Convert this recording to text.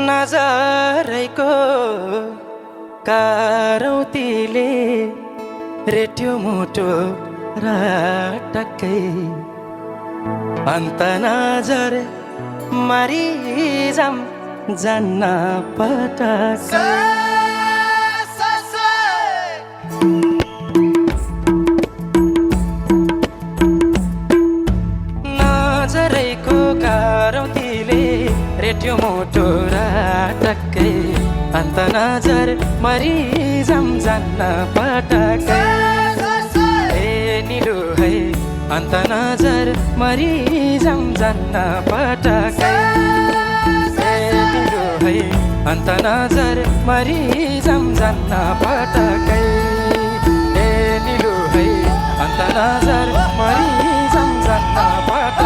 नजरैको कारौतीले रेट्यो मुटो र टक्कै अन्त नजर मरिजाम जान्न पटक्कै नजरैको कारौतीले रेट्यो मुटो र टक्कै अन्त नजर मरिजाम जान्न पटक्कै निलो है अन्त नजर मरिजाम जान्न पटक्कै निलो है अन्त नजर मरिजाम जान्न पटक्कै निलो है अन्त नजर मरिजाम जान्न पटक्कै